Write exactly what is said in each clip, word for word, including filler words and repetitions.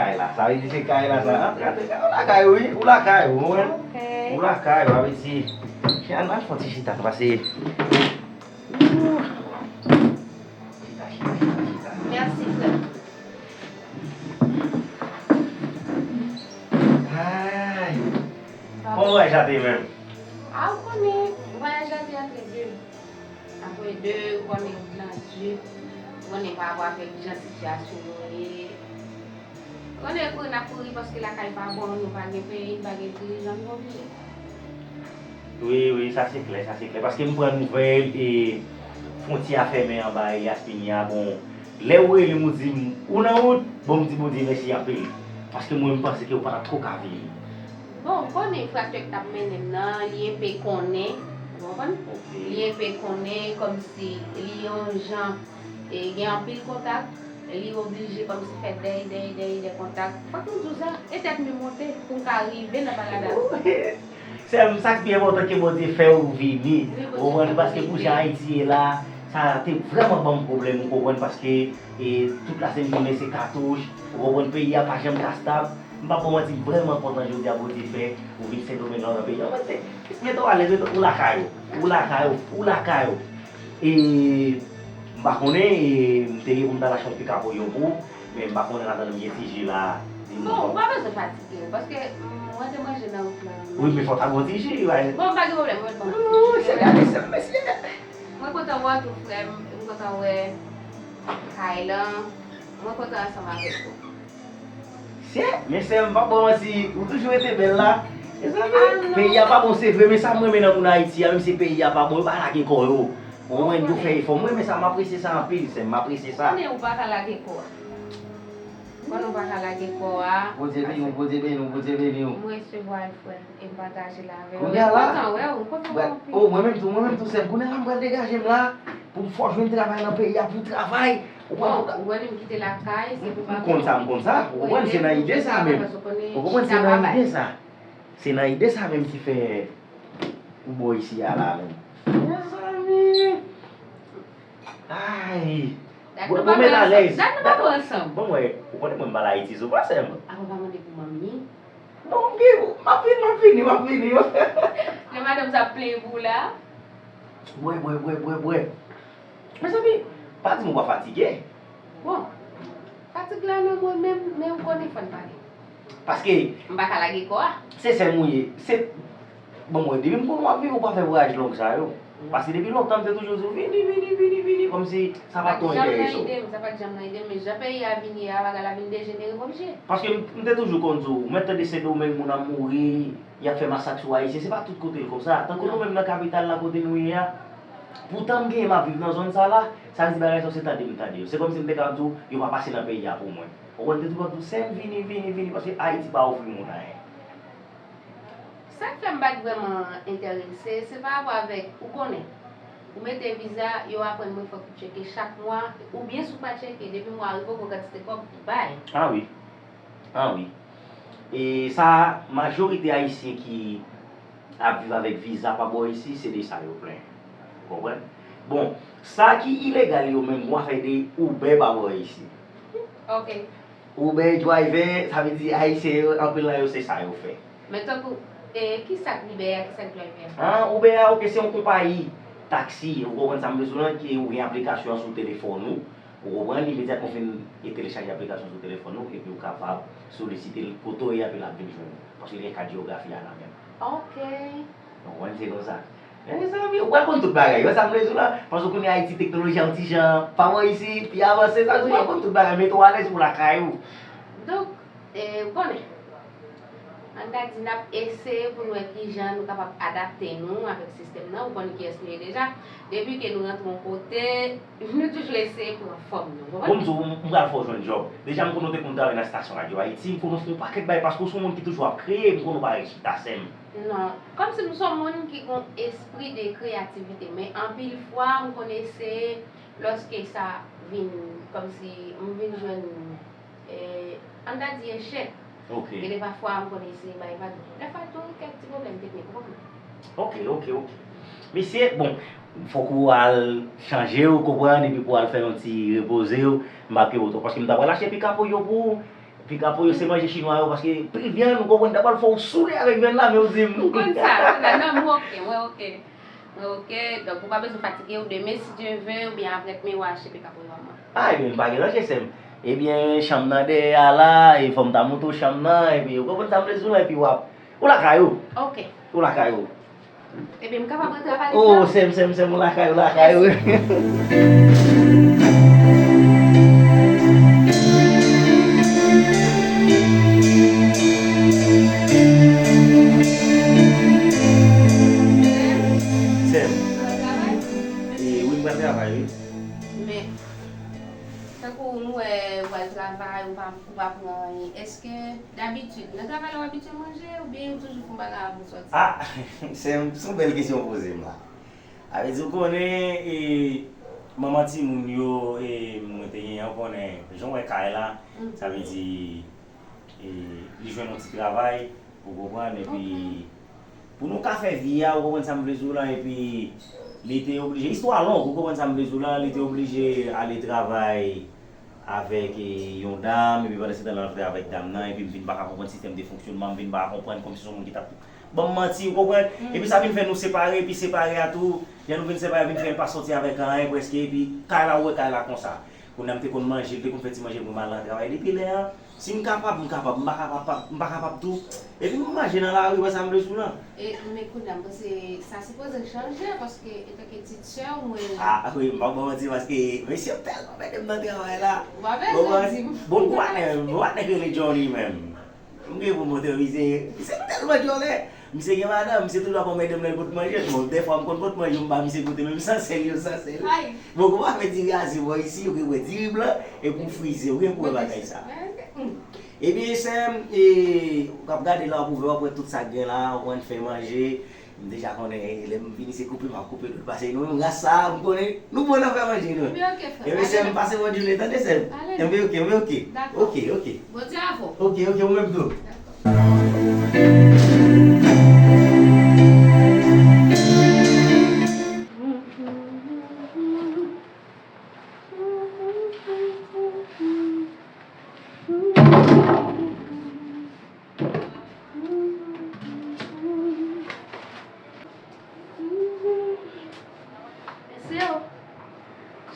Kay la, sa vle di se kay la sa. Antre, antre, antre, ou lakay ou, wi, ou lakay ou, ou wè? Ok. Ou lakay ou, sa vle di, ann, ann fè yon ti chita, nou pase. Chita, chita, chita, chita. Mèsi, frè. Ay. Kòman vwayaj la te ye menm? A, ou konnen, vwayaj la te antre di. Antre di, ou konnen wout lan di. Ou konnen pa rapò avèk jan sitiyasyon yo ye. Ou konnen kouri n ap kouri paske lakay pa bon, nou pa gen peyi, n pa gen dirijan, nou oblije. Wi, wi, sa se klè, sa se klè. Paske m pran nouvèl e fwontyè a fèmen anba Elias Pinya, bon, lè ou rele m, ou di m, ou nan wout, bon, m di Bondye mèsi anpil. Paske mwen, m panse ke ou pa t ap twò ka vini. Bon, ou konnen fraktè k t ap mennen m nan, li enpe konnen, ou konprann? Ok. Li enpe konnen kòmsi li yon jan, e, gen anpil kontak, li oblije kòmsi fè dèy, dèy, dèy, dèy kontak. Fòk nou di w sa, e tèt mwen monte pou m ka rive nan Palada. Sè m, sa k pi enpòtan ke Bondye fè ou vini. Wi, Bondye fè m vini. Ou konprann? Paske pou jan Ayiti ye la, sa te vrèman ban m pwoblèm, ou konprann, paske, e, tout la se m konnen se katouch, ou konprann, peyi a pa janm ka stab. M p ap ba w manti, m vrèman kontan jodi a Bondye fè ou vin Sendomeng la, ou nan peyi a. Ou mete, mete w alèz, mete w lakay ou, ou lakay ou, ou lakay ou. E, m pa konnen, e, m te gen pou m ta al achte yon pikap Oyo pou ou, men m pa konnen, an atandan m gen ti ji la, di m. Bon, ou pa bezwen fatige w, paske, mm, mwen te manje nan wout lan. Wi, men fò w ta bwè yon ti ji, wi. Bon, pa gen pwoblèm, mwen mèt bwè yon ti ji. Non, se gade sa, mesye. Mwen kontan wè w tou, frè m, m kontan wè kay lan, mwen kontan ansanm avèk ou. Sè, men sè m, m p ap ba w manti, ou toujou rete bèl la. Mezanmi, peyi a pa bon, se vre, men sa m renmen nan moun Ayiti a, menm si peyi a pa bon, yo pa lage kò yo. Ou konprann, yo fè efò. M renmen sa, m apresye sa anpil, sè m, m apresye sa. Konnen ou pa ka lage kò a. Konnen ou pa ka lage kò a. Bondye beni w, Bondye beni w, Bondye beni w. M resevwa l, frè m, e m pataje l avè w. Kounye a la, m kontan wè w, m kontan wè w anpil. Oh, mwen menm tou, mwen menm tou, sè m, kounye a la, m pral degaje m la, pou m fè w jwenn travay nan peyi a, pou w travay. Ou konprann? Bon, ou wè li m kite lakay, se pou m konn sa, m konn sa. Ou konprann, se nan ide sa menm. Ou konprann, se nan ide sa. Se nan ide sa menm ki fè ou bò isi a la menm. Mezanmi. Ay. Dat nou pa bò ansanm. Dat nou pa bò ansanm. Bon, wè, ou konnen mwen m pa al Ayiti souvan, sè m. Avan pa mande pou manmi. Bon, ok, m ap vini, m ap vini, m ap vini. Lè madanm sa ap plenyen pou ou la. Bwè, bwè, bwè, bwè, bwè. Mezanmi, pa di m ou pa fatige. Bon, fatig la nan mwen menm, men ou konnen fò n pale. Paske m pa ka lage kò a. Se sè m ou ye. Se, bon, mwen, depi m konn w ap viv, ou pa fè vwayaj long sa yo. Paske depi lontan, m te toujou di w, vini, vini, vini, vini, kòmsi sa pa t twò enterese w. Sa pa t janm nan ide m, sa pa t janm nan ide m, men jan peyi a vin ye a, bagay la vin dejenere, m oblije. Paske m, m te toujou konn di w, mwen tande Sendomeng moun ap mouri, y ap fè masak sou Ayisyen, se pa tout kote l konsa. Tankou nou menm nan kapital la kote nou ye a, poutan m genyen m ap viv nan zòn sa la, sa vle di bagay sa yo se tande m tande yo. Se kòmsi m te ka di w, yo pa pase nan peyi a pou mwen. Ou konn, m te toujou ap di w, sè m, vini, vini, vini, paske Ayiti pa ofri moun anyen. Sa k fè m pa t vrèman enterese, se pa rapò avèk, ou konnen, ou mete viza, yo aprann mwen fòk ou tcheke chak mwa, oubyen si w pa tcheke, depi mwa a rive, ou gen kantite kòb ou bay. Ah wi. Ah wi. E sa, majorite Ayisyen ki ap viv avèk viza pa bò isi, se de sa yo plenyen. Ou konprann? Bon, sa ki ilegal yo menm, gon afè de Uber pa bò isi. Ok. Uber driver, sa vle di Ayisyen yo, anpil nan yo se sa yo fè. Men tankou, e, ki sa k Uber a, ki sa k driver a? Ah, Uber a, ok, se yon konpayi taksi, ou konprann sa m vle di w lan, ki ou gen aplikasyon an sou telefòn ou, ou konprann, imedyatman w fin e telechaje aplikasyon sou telefòn ou, epi w kapab solisite l kote w ye a, epi l ap vin jwenn ou, paske li gen kat jewografi a nan men l. Ok. Ou konprann, se konsa. Men mezanmi, ou pral konn tout bagay. Wè sa m vle di w la? Paske w konnen Ayiti, teknoloji a yon ti jan pa bò isi, pi avanse, sa vle di w pral konn tout bagay, mete w alèz pou lakay ou. Donk, e, ou konnen, ann ta di n ap eseye pou n wè kijan nou kapab adapte nou avèk sistèm nan. Ou konn kiyès nou ye deja. Depi ke nou rantre yon kote, nou toujou eseye pran fòm nou. Ou konprann? Bon, m di w, m pral fè w jwenn djòb. Deja, m konnen w te konn travay nan estasyon radyo Ayiti. M konnen w fè yon pakèt bagay paske w se yon moun ki toujou ap kreye. M konnen w pa ret chita, sè m. Non. Kòmsi m se yon moun ki gen espri de kreyativite, men anpil fwa, m konn eseye, lòske sa vin, kòmsi m vin jwenn, e, ann ta di echèk. Ok. Gen de pafwa, m konn eseye bay vag. Dèfwa tou, kèk ti pwoblèm teknik, ou konprann. Ok, ok, ok. Mesye, bon, fòk ou al chanje w, konprann, epi pou w al fè yon ti repoze w, m ap kenbe w twòp, paske m ta pral achte pikap Oyo pou ou. Pikapoyo se manje chinwa yo, paske pri vyann, ou konprann, ta pral fè w soule avèk vyann la, men ou di m. M konn sa, m konn sa. Non, mwen oke, mwen oke. Mwen oke, donk ou pa bezwen fatige w, demen, si Dye ve, oubyen aprè demen, w a achte pikapoyo a mwen. A, ebyen, pa gen danje, sè m. Ebyen, chanm nan dèyè a la, e fò m ta montre w chanm nan, epi ou konprann sa m vle di w la, epi w ap, ou lakay ou. Oke. Ou lakay ou. Ebyen, m kapab rantre avè Alex la? Oh, sè m, sè m, sè m, ou lakay ou, lakay ou. Sè m. Ou al travay? E, wi, m pral travay, wi. Men, tankou nou wè ou al travay, ou pa, ou pa pran anyen. Èske, dabitid, nan travay la ou abitye manje, oubyen ou toujou fè yon bagay avan w sòti? Ah, se, se yon bèl kesyon w poze m la. A vle di, ou konnen, e, manman timoun yo, e, mwen te genyen, ou konnen, jan w wè kay la, sa vle di, e, li jwenn yon ti travay, ou konprann, epi pou nou ka fè vi a, ou konprann sa m vle di w lan, epi li te oblije, istwa long, ou konprann sa m vle di w lan, li te oblije ale travay avèk, e, yon dam, epi pandan se tan la, l ap travay avèk dam nan, epi m vin pa ka konprann sistèm de fonksyonman, m vin pa ka konprann kòmsi se yon moun ki t ap ban m manti, ou konprann? Epi sa vin fè nou separe, epi separe a tou, lè nou vin separe, vin fè l pa sòti avèk anyen prèske, epi kay la, ou wè kay la konsa. Kounye a m te konn manje, l te konn fè ti manje pou m al nan travay. Depi lè a, si m kapab, m kapab, m pa kapab, pa, m pa kapab tou. Epi m manje nan lari, wè sa m vle di w lan. E, men kounye a, m panse sa sipoze chanje, paske etanke ti sè w, mwen. Ah, wi, m p ap ba w manti, paske mesye ap tèlman mède m nan travay la. Ou pa bezwen di m. Bon, bon, patnè, bon, patnè k rele Johnny menm. M gen pou montre w, misye, misye tèlman djòlè. Misye gen madanm, misye toujou ap anmède m lè l pot manje. Bon, dèfwa m konn pot manje, m ba misye goute, men m san sèl, yo san sèl. Bon, kòman fè diri a di bò isi, ou gen pou wè diri blan, epi w frize, ou gen pou wè bagay sa. Ebyen, sè m, e, w ap gade la, w ap ouvè, w ap wè tout sa k gen la, w konn fè manje. M deja konnen, lè m vini, se koupe, m ap koupe dlo l pase. Nou menm, ras sa a, m konnen, nou bon nan fè manje, nou. Ebyen, oke, frè. Ebyen, sè m, pase bòn jounen, tande, sè m? Ebyen, oke, ebyen, oke. Dakò. Oke, oke. Bondye avè w. Oke, oke, ou menm tou. Dakò. Mesye,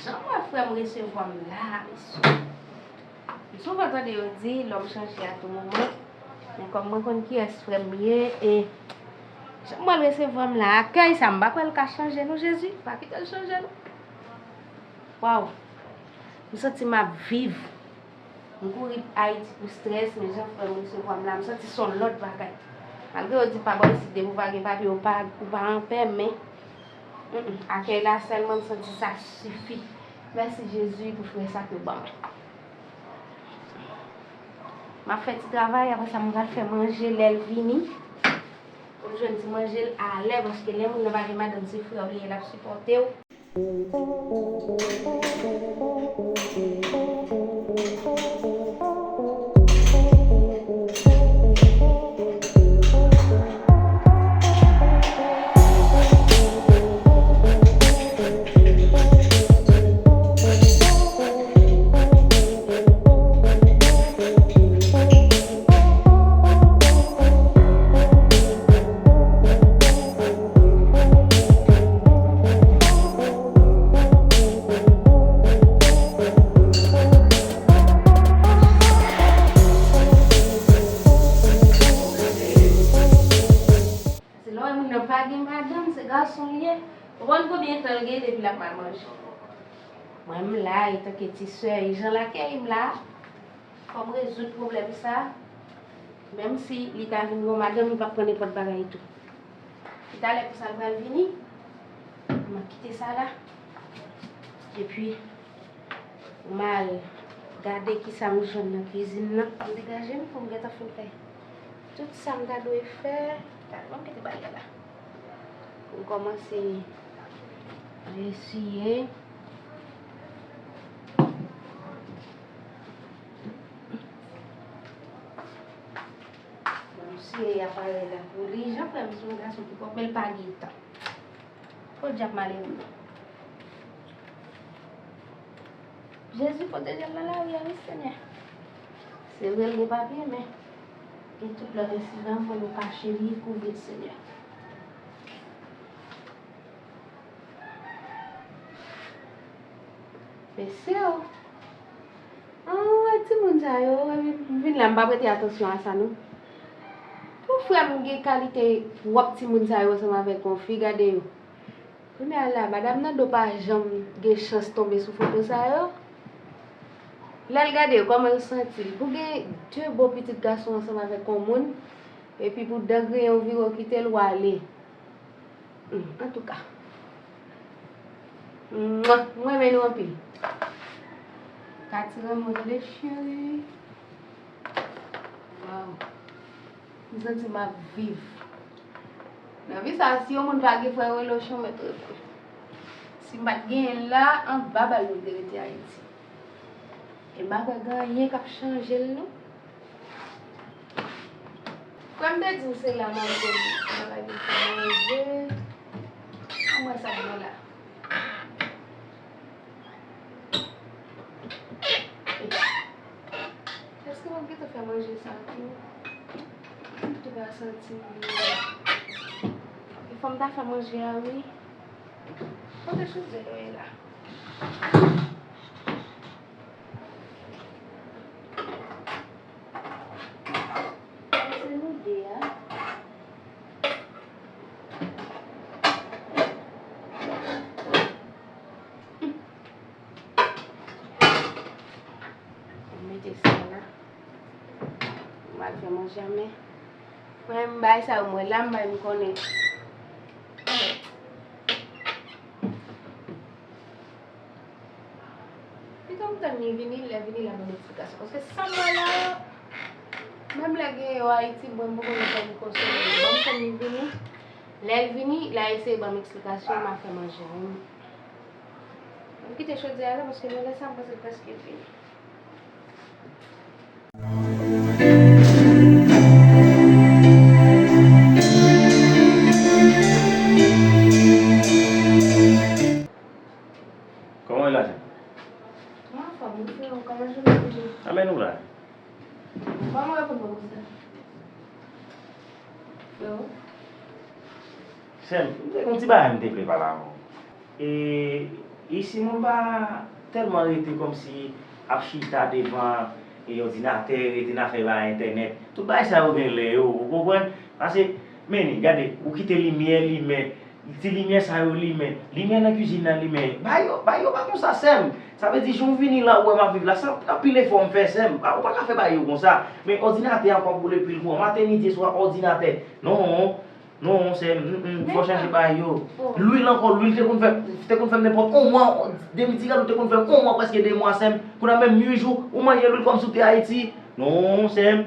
jan m wè frè m resevwa m la, mesye. M souvan tande yo di lòm chanje a tou moman, men kòm mwen konn kiyès frè m ye, e jan m wè l resevwa m la, akèy sa, m pa kwè l ka chanje non, Jezi, pa kite l chanje non. Waw, m santi m ap viv. M kouri Ayiti pou strès, men jan frè m resevwa m la, m santi se yon lòt bagay. Malgre yo di pa bò isit, depi w pa gen papye, ou pa, ou pa anpè, men, mm, mm, akèy la sèlman, m santi sa sifi. Mèsi Jezi pou frè sa ke w ban mwen. M ap fè ti travay, apre sa, m pral fè manje lè l vini. Pou l jwenn ti manje l alè, paske lè moun nan pa gen madanm, se frè w li ye, l ap sipòte w. Se lè w wè moun nan pa gen madanm, se gason l ye. Ou konn konbyen tan l gen depi l ap mal manje? Mwen, m la, etanke ti sè, e jan l akèyi m la, fò m rezoud pwoblèm sa. Menm si li ta vin gon madanm, li p ap pran nenpòt bagay tou. Ki talè pou sa l pral vini, m ap kite sa la. Epi, m al gade kisa m jwenn nan kwizin nan. M degaje m pou m gentan fin fè tout sa m ta dwe fè. Talè, ban m kite baryè la. Pou m kòmanse eseye. Bon, misye aparèy la pou li. Jan frè m se yon gason ki pwòp, men l pa gen tan. Podyab malere. Jezi pwoteje l nan lari a, wi, Senyè. Se vre, l gen papye, men gen tout lòt ensidan, fò nou kache li, kouvri l, Senyè. Mesye o. An, wè timoun sa yo, epi m vin la, m pa prete atansyon a sa, non. Pou frè m gen kalite pwòp timoun sa yo ansanm avèk yon fi, gade yo. Kounye a la, madanm nan do pa janm gen chans tonbe sou foto sa yo. Lè l gade yo, kòman l santi l? Pou gen de bo pitit gason ansanm avèk yon moun, epi pou dan griyen w vire w kite l, w ale. Hmm, antouka. Mwa, m renmen nou anpil. Kati renmen w tande, cheri. Waw. M santi m ap viv. Nan vi sa, si yon moun pa gen frè, rele w, se yon mèt reponn. Si m pa t genyen l la, anba bal mwen te rete Ayiti. E m pa kwè gen anyen k ap chanje l, non. Kwè m te di w se la m ap vin nan lage fè manje. Anmwey sa m wè la. Èske w ap gentan fè manje sa tou? M tou pa santi m byen. E fò m ta fè manje a, wi. Kote chodyè yo ye la? Se nou de a. Mete sa la. M al fè manje a, men mwen menm bagay sa yo, mwen la, m bay m konnen. Pito m tann li vini, lè vini, l ap ban m eksplikasyon. Paske sa m wè la yo, menm lè gen yo Ayiti, mwen m poko nan fè li konsole. Ban m tann li vini. Lè l vini, l a eseye ban m eksplikasyon, m a fè manje. M kite chodyè a la, paske nan lè sa, m panse l prèske fini. Kòman w ye la, Jan? Mwen anfòm, wi, freo, kòman jounen w ye? Anben, nou la. Kòman w reponn mwen konsa? Freo? Sè m, m te gen yon ti bagay m te vle pale avè w. E, isi moun pa tèlman rete kòmsi ap chita devan e òdinatè, rete nan afè ba entènèt. Tout bagay sa yo gen lè yo, ou konprann? Paske, men, gade, ou kite limyè limen, ti limyè sa yo limen, limyè nan kizin nan limen. Bagay yo, bagay yo pa konsa, sè m. Sa vle di, jan w vini la, ou wè m ap viv la, se anpil efò m fè, sè m. Ou pa ka fè bagay yo konsa. Men òdinatè a ankò boule pil kouran. Maten, midi, swa, òdinatè. Non. Non, sè m, mm, mm, fò chanje bagay yo. Lwil ankò, lwil te konn fè, te konn fè m nenpòt yon mwa, de midi gad ou te konn fè m yon mwa, prèske de mwa, sè m. Kounye a menm uit jou, ou manje lwil kòmsi w te Ayiti. Non, sè m.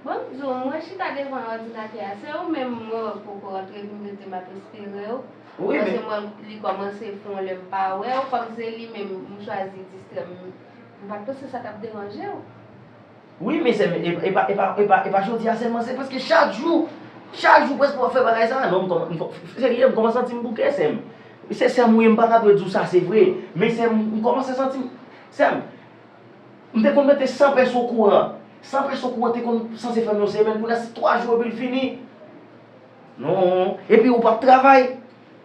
Bon, m di w, mwen chita devan òdinatè a, se ou menm mwen wè poko rantre, vin rete m ap espere w. Wi, men paske mwen, li kòmanse fè yon lè m pa wè w, kòm se li menm m chwazi distrè m, m pa t panse sa t ap deranje w. Wi, men sè m, e, e pa, e pa, e pa, e pa jodi a sèlman, se prèske chak jou, chak jou prèske w ap fè bagay sa. Non, m kòman-, m kò-, serye, m kòmanse santi m bouke, sè m. Se sè m ou ye, m pa ta dwe di w sa, se vre. Men sè m, m kòmanse santi m, sè m, m te konn mete san pèso kouran. San pèso kouran te konn sanse fè m yon semèn, kounye a se twa jou epi l fini. Non, epi ou p ap travay.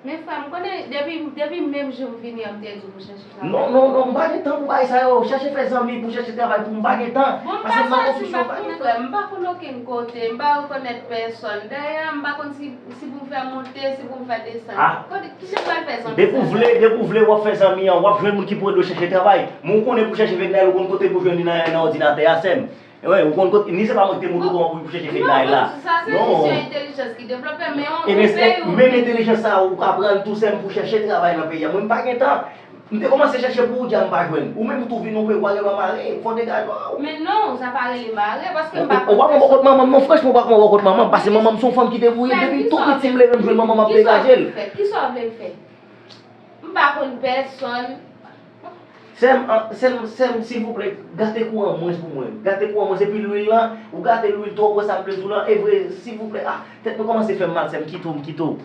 Men frè m, konnen depi, depi menm jou m vini an, m te di w pou chèche travay. Non, non, non, m pa gen tan pou bagay sa yo. Chèche fè zanmi, pou chèche travay pou m, m pa gen tan. Bon, m pa santi m ap konnen frè m, m pa konn okenn kote, m pa rekonèt pèsòn. Dayè, m pa konn si, si pou m fè monte, si pou m fè desann. Ah. Kote, kijan m pral fè zanmi sa? Depi w vle, depi w vle w ap fè zanmi an, w ap jwenn moun ki pou ede w chèche travay. Men w konnen pou chèche Fednaelle, ou konn kote pou jwenn li nan, nan òdinatè a, sè m. Wi, ou konn kote, ni se pa mwen ki te montre w kòman pou, pou chèche Fednaelle la. Non. Se yon entèlijans ki devlope, men yon, yon peyi ou vin. Menm entèlijans sa a, ou ka pran l tou sè m pou chèche travay nan peyi a. Mwen, m pa gen tan. M te kòmanse chèche pou ou, dja m pa jwenn. Ou menm ou tou vin yon peyi, ou pa gen lwa mare, fò degaje w. Men non, sa pa rele mare, paske m pa konn pèsòn. Ou pa konn bò kot manman m, non, franchman, ou pa konn bò kot manman m, paske manman m se yon fanm ki debouye, depi tou piti m leve m jwenn manman m ap degaje l. Kisa w vle m fè? M pa konn pèsòn. Sè m, an, sè m, sè m, silvouplè, gate kouran mwens pou mwen. Gate kouran mwens, epi lwil lan, ou gate lwil twòp, wè sa m vle di w lan, e vre, silvouplè, ah, tèt mwen kòmanse fè m mal, sè m, kite w, m kite w.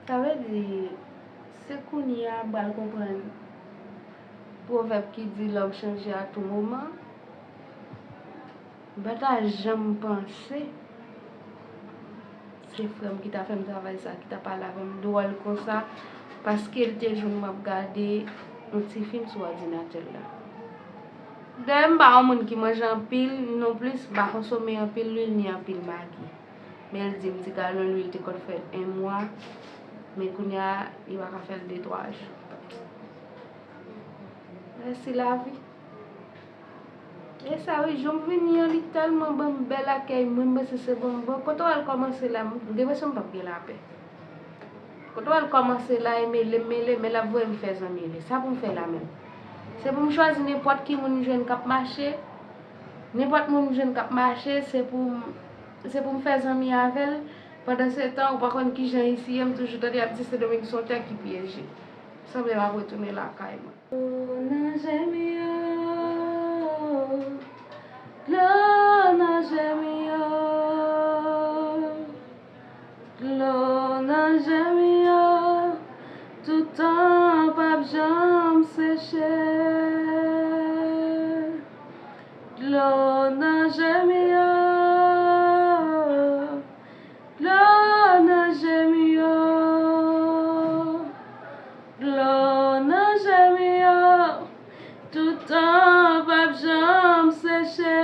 Sa vle di, se kounye a m pral konprann pwovèb ki di lòm chanje a tou moman. M pa ta janm panse se frè m ki ta fè m travay sa, ki ta pale avè m dwòl konsa, paske l te jwenn m ap gade yon ti fim sou òdinatè l la. Dayè, m pa yon moun ki manje anpil nonplis, m pa konsome anpil lwil ni anpil magi. Men l di m ti galon lwil te konn fè l yon mwa, men kounye a, li pa ka fè l de twa jou. Mèsi lavi. E sa wi, jan m vini an, li tèlman ban m bèl akèy, mwen, m panse se bon, bon. Kote w al kòmanse la, m gen enpresyon m p ap gen lapè. Kote w al kòmanse la, e mele m mele, men l ap voye m fè zanmi li. Sa pou m fè la menm? Se pou m chwazi nenpòt ki moun m jwenn k ap mache, nenpòt moun m jwenn k ap mache, se pou m, se pou m fè zanmi avè l. Pandan se tan, ou pa konn kijan isi ye, m toujou tande y ap di Sendomeng se yon tè ki pyeje. Sanble m ap retounen lakay mwen. Dlo nan je m yo, dlo nan je m yo, dlo nan je m yo, toutan p ap janm seche. Dlo nan je m yo, dlo nan je m yo, dlo nan je m yo, toutan p ap janm seche.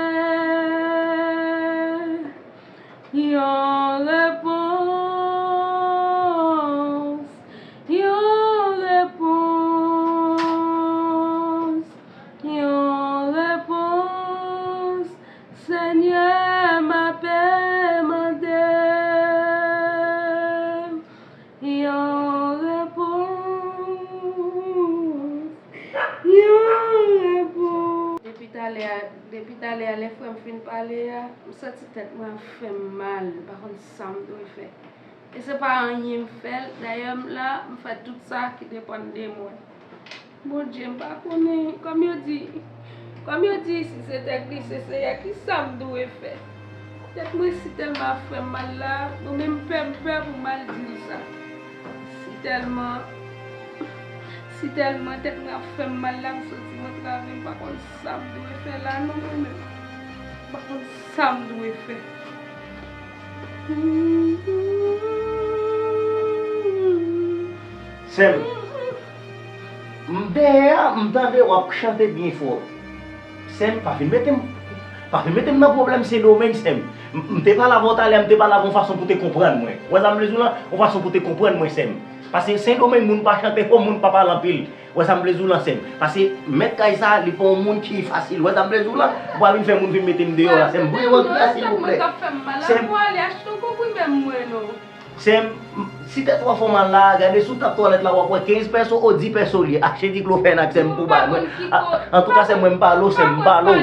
Yon repons, yon repons, yon repons, Senyè, m ape mande yon repons, yon repons. Depi talè a, depi talè a, lè frè m fin pale a, m santi tèt mwen ap fè m mal, m pa konn sa m dwe fè. E se pa anyen m fè l. Dayè, m la, m fè tout sa ki depann de mwen. Bondye, m pa konnen, kòm yo di, kòm yo di isi se tè glise, Seyè, ki sa m dwe fè? Tèt mwen si tèlman ap fè m mal la, mwen menm pè m pè pou m al di l sa. Si tèlman, si tèlman tèt mwen ap fè m mal la, m santi m antrave, m pa konn sa m dwe fè la non, mwen menm. M pa konn sa m dwe fè. Sè m, m dèyè a, m tande w ap chante byen fò. Sè m, pa vin mete m, pa vin mete m nan pwoblèm Sendomeng, sè m. M, m te pale avè w talè, m te pale avè w yon fason pou w te konprann mwen. Ou wè sa m vle di w lan? Yon fason pou w te konprann mwen, sè m. Paske Sendomeng, moun pa chante fò, moun pa pale anpil. Ou wè sa m vle di w lan, sè m? Paske mèt kay sa, li pa yon moun ki fasil. Ou wè sa m vle di w lan? Ou pa vin fè moun vin mete m deyò la, sè m. Voye m antre la, silvouplè. Sè m, sè m, si tèt ou ap fè w mal la, gade, si w t ap twalèt la, w ap wè kenz pèso ou dis pèso li ye. Achte diklofènak, sè m, pou bay mwen. Antouka, sè m, mwen, m pale w, sè m, m pale w.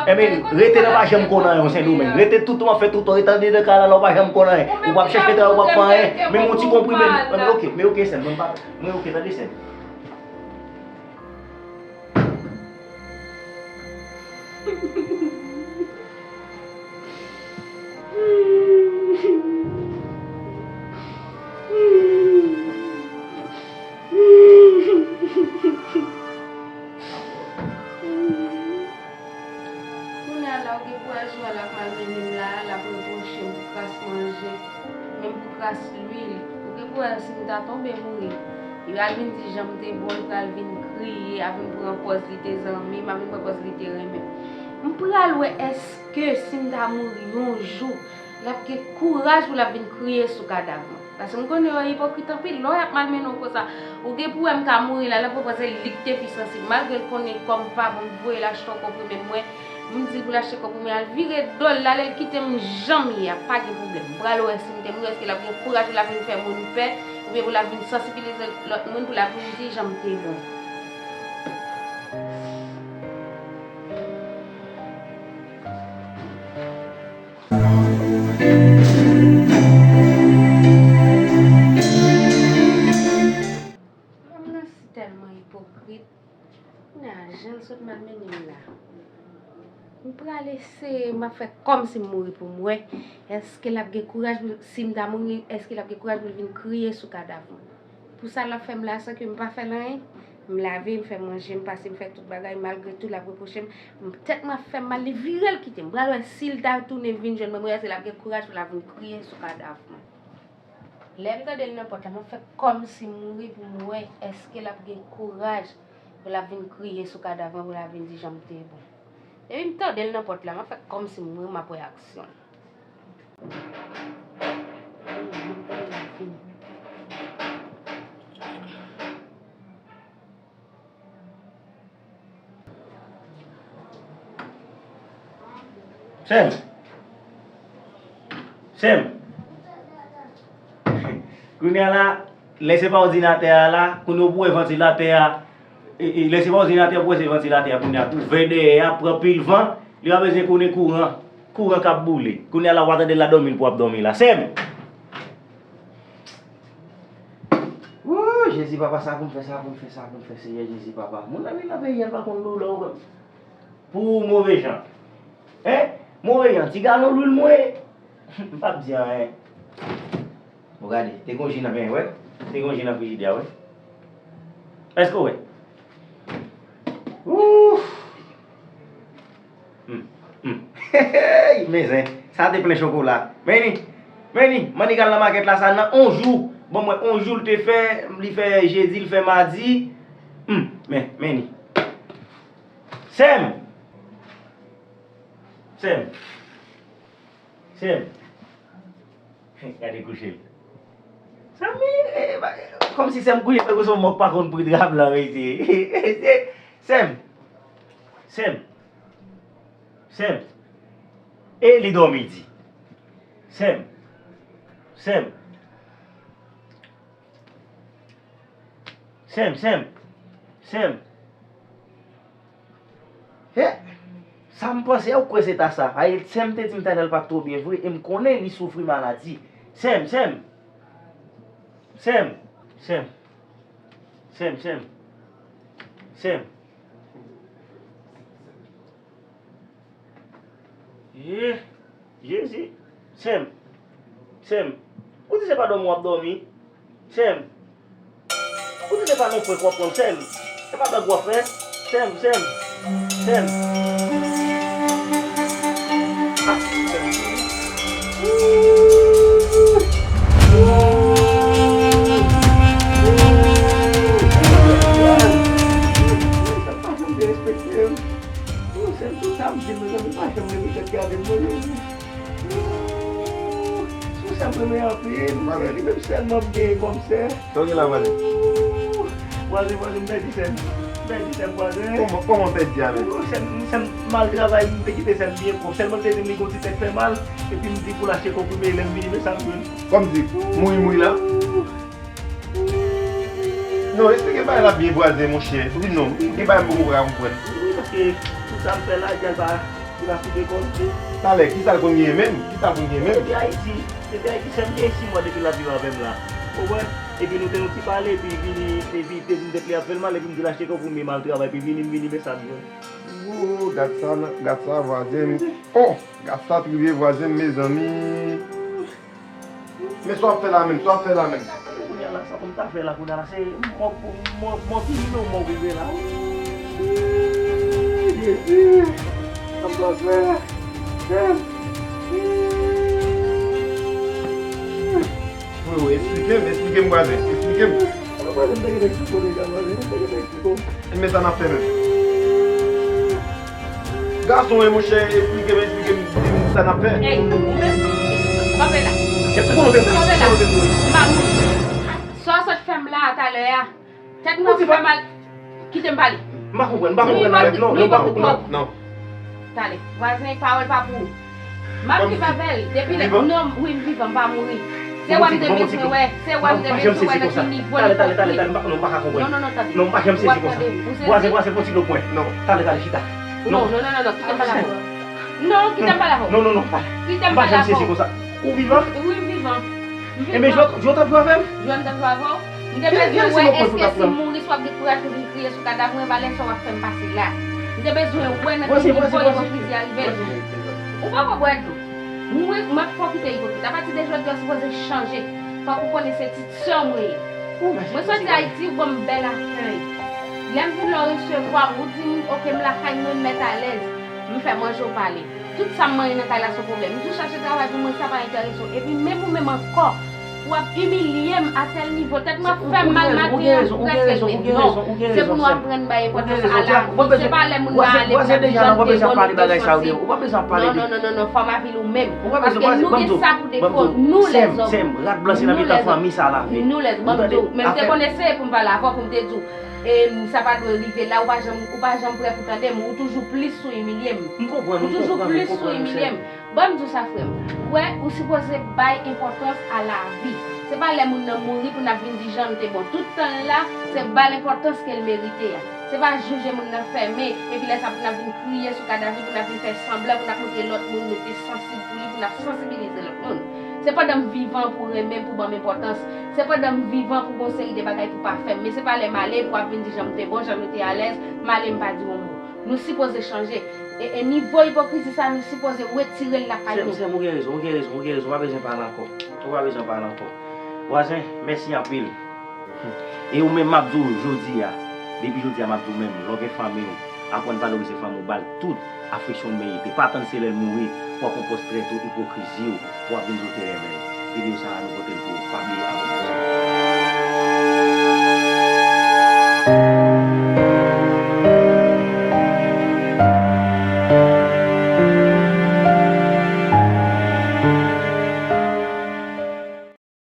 Enben, rete nan pa janm konn anyen, Sendomeng. Rete toutan w ap fè toutan, rete anndan kay la, la, w pa janm konn anyen. Ou p ap chèche travay, ou p ap fè anyen. Men yon ti konprime, men oke, men oke, sè m, mwen pa. Mwen oke, tande sè m. Kounye a la, ou gen kouraj wè l ap malmennen m la, l ap repwoche m pou kras manje, menm pou kras lwil. Ou gen kouraj si m ta tonbe mouri. Li pral vin di jan m te bon, li pral vin kriye, ap vin pran pòz li te zanmi m, ap vin pran pòz li te renmen m. M pral wè èske si m ta mouri yon jou, l ap gen kouraj pou l ap vin kriye sou kadav mwen. Paske m konnen yo ipokrit anpil. Lè y ap malmennen w konsa, ou gen pou wè m ka mouri la, l ap repanse li k te pi sansib. Malgre l konnen kò m pa bon, m voye l achte yon konprime mwen. M di l pou l achte konprime, al vire do l, l ale l kite m jan m ye a, pa gen pwoblèm. M pral wè si m te mouri, èske l ap gen kouraj pou l ap vin fè moun pè, oubyen pou l ap vin sansibilize lòt moun, pou l ap vin di jan m te bon. Lòm nan si tèlman ipokrit. Kounye a, jan l sot malmennen m la. M pral L ap eseye, m ap fè kòmsi m mouri pou m wè. Èske l ap gen kouraj pou, si m ta mouri, èske l ap gen kouraj pou l vin kriye sou kadav mwen? Pou sa l ap fè m la san ke m pa fè l anyen? M lave, m fè manje, m pase, m fè tout bagay, malgre tou l ap repwoche m. M, tèt mwen ap fè m mal, li vire l kite m. M pral wè si l ta tounen vin jwenn mwen, mwen wè si l ap gen kouraj pou l ap vin kriye sou kadav mwen. Lè m tande l nan pòt la, m ap fè kòmsi m mouri pou m wè èske l ap gen kouraj pou l ap vin kriye sou kadav mwen, pou l ap vin di jan m te bon. Depi m tande l nan pòt la, m ap fè kòmsi m mouri, m ap wè aksyon l. Sè m. Sè m. Kounye a la, lè se pa òdinatè a la, kounye a ou pou wè vantilatè a, e, e, lè se pa òdinatè a, ou pou wè se vantilatè a, kounye a, pou ouvè dèyè a, pran pil van, li pa bezwen konnen kouran, kouran k ap boule. Kounye a la, w a tande l la dòmi, l pou ap dòmi la. Sè m! Woo, Jezi, papa, sa pou m fè, sa pou m fè, sa pou m fè, Senyè Jezi, papa. Moun nan vin nan peyi a, l pa konn doulè, ou konn. Pou move jan. Hein? Move jan, ti galon lwil mwen. M p ap di anyen. Bon, gade, te gon ji nan benyen, wè. Te gon ji nan frijidè a, wè. Èske w wè? Ouf! Hmm, hmm. Hey, men zen, sa te plen chokola. Men ni, men ni, mannik al nan makèt la, sa nan on jou. Bon, mwen, on jou l te fè, li fè jedi, li fè madi. Hmm, men, men ni. Sè m! Sè m! Sè m! Gade kouche l. Zanmi, eh, ba, kòmsi sè m kouche tankou se yon mòg pa konn pri drap lan, mesye. Sè m. Sè m. Sè m. E li dòmi di. Sè m. Sè m. Sè m, sè m. Sè m. He! Sa m panse a, ou kwè se ta sa. Ayè, sè m te di m talè l pa t twò byen vre, e m konnen li soufri maladi. Sè m, sè m. Sè m. Sè m. Sè m, sè m. Sè m. Eh, Jezi. Sè m. Sè m. Ou di se pa dòmi w ap dòmi? Sè m. Ou di se pa non prank w ap pran m? Sè m. Se pa blag w ap fè? Sè m, sè m. Sè m. Ah, sè m. Sa pa janm derespekte m. Ou, sè m, tout sa m di l, mezanmi, pa janm leve tèt gade m, non, Jezi. Ou, sou sè m renmen anpil. Vwazen. Se li menm sèlman m genyen kòm sè. Sa w gen la, vwazen? Ou, vwazen, vwazen, m pèdi sè m. M pèdi sè m, vwazen. Kòman, kòman w pèdi a menm? Ou, sè m, sè m mal travay, m te kite sè m byen pwòp. Sèlman l te di m li gon ti tèt fè mal, epi m di pou l achte konprime, lè m vini, men sa m jwenn. Kòm di, mouri, mouri la. Non, eksplike m bagay la byen, vwazen, monchè. Di m non, gen bagay m poko ka konprann. Wi, paske tout sa m fè la, Dyalba, li pa fout lekòl. Talè, kisa l konn genyen menm? Kisa l konn genyen menm? Depi Ayiti, depi Ayiti, sè m gen sis mwa depi l ap viv avè m la. Ou konprann? Epi nou te yon ti pale, epi vini, epi te di m tèt li ap fè l mal, epi m di l achte konprime, m al travay, epi vini, m vini, men sa m jwenn. Woo, gad sa, gad sa, vwazen. Oh, gad sa t rive, vwazen, mezanmi. Men sa w ap fè la menm, sa w ap fè la menm. Kounye a la, sa pou m ta fè la, kounye a la, se mò, mò, mò ki rive, mò rive la. Ii, Jezi, sa m ta fè? Ii. Wi, wi, eksplike m, eksplike m, vwazen, eksplike m. Vwazen, m te gentan eksplike w deja, vwazen, m te gentan eksplike w. Men sa n ap fè menm. Gason e monchè, esplike m, esplike m, di m sa n ap fè. Ey, ou menm, kanpe la. Kanpe la. M pa konn. Sa w sot fè m la talè a. Tèt mwen ap fè mal. Kite m pale. M pa konprann, m pa konprann avèk non, non, m pa konprann, non. Talè, vwazen, pawòl pa pou ou. M ap viv avè l. Depi lè, non, wi, m vivan, m pa mouri. Se wè m te bezwen wè, se wè m te bezwen wè nan ki nivo l. Talè, talè, talè, talè, m pa, non, m pa ka konprann. Non, non, non, tande. Non, m pa janm sezi konsa. Vwazen, vwazen, fon ti dlo pou mwen. Non, talè, talè, chita. Non, non, non, non, non, kite m pale avè w. Non, kite m pale avè w. Non, non, non, talè. Kite m pale avè w. M pa janm sezi konsa. Ou vivan? Wi, m vivan. M vivan. Ebyen, jwe, jwe w t ap jwe avè m? Jwe m t ap jwe avè w? M te bezwen wè èske si m mouri, si w ap gen kouraj pou vin kriye sou kadav mwen, valè sa w ap fè m pase la. M te bezwen wè nan ki nivo ipokrizi a rive. Ou poko bwè dlo. Mwen, m ap pwofite ipokrit. Apati de jodi a, w sipoze chanje. Fòk ou konnen se ti sè w mwen ye. Mwen soti Ayiti, ou ban m bèl akèy. Lè m vin la, w resevwa m, ou di m, "Oke, m lakay mwen, m mèt alèz." M fè manje, w pale. Tout sa m manyen nan kay la se yon pwoblèm. M di w chache travay pou mwen, sa pa enterese w. Epi menm ou menm ankò, w ap imilye m a tèl nivo. Tèt mwen ap fè m mal maten an, m prèske leve. Non, se pou nou aprann bay enpòtans a lavi. Se pa lè moun nan ale pou n ap di jan nou te bon, nou te sansib. Non, non, non, non, non, fò m avili w menm. Paske nou gen sa pou defo, nou lèzòm. Nou lèzòm. Nou lèzòm. Ban m di w, men m te konn eseye pou m pale avè w, pou m te di w, e, sa pa dwe rive la, ou pa janm, ou pa janm prè pou tande m, ou toujou plis sou imilye m. Ou toujou plis sou imilye m. Ban m di w sa, frè m. Ou wè, ou sipoze bay enpòtans a lavi. Se pa lè moun nan mouri pou n ap vin di jan l te bon. Tout tan l la, se ba l enpòtans ke l merite a. Se pa jouje moun nan fèmen, epi lè sa pou n ap vin kriye sou kadav li, pou n ap vin fè sanblan, pou n ap montre lòt moun nou te sansib pou li, pou n ap sansibilize lòt moun. Se pandan m vivan pou w renmen m, pou w ban m enpòtans. Se pandan m vivan pou w gon seri de bagay pou w pa fè m. Men se pa lè m ale pou w ap vin di jan m te bon, jan nou te alèz, m ale m pa di w yon mo. Nou sipoze chanje. E, e nivo ipokrizi sa, nou sipoze retire l lakay nou. Sè m, ou gen rezon, ou gen rezon, ou gen rezon, ou pa bezwen pale ankò. Ou pa bezwen pale ankò. Vwazen, mèsi anpil. E ou menm, m ap di w jodi a, depi jodi a, m ap di w menm, lè w gen fanmi w, aprann valorize fanmi w, ba l tout afeksyon l merite. Pa tann se lè l mouri, pou w ap pran pòtrè tou ipokrizi w, pou w ap vin di w te renmen l. Videyo sa a, nou pote l pou ou. Pa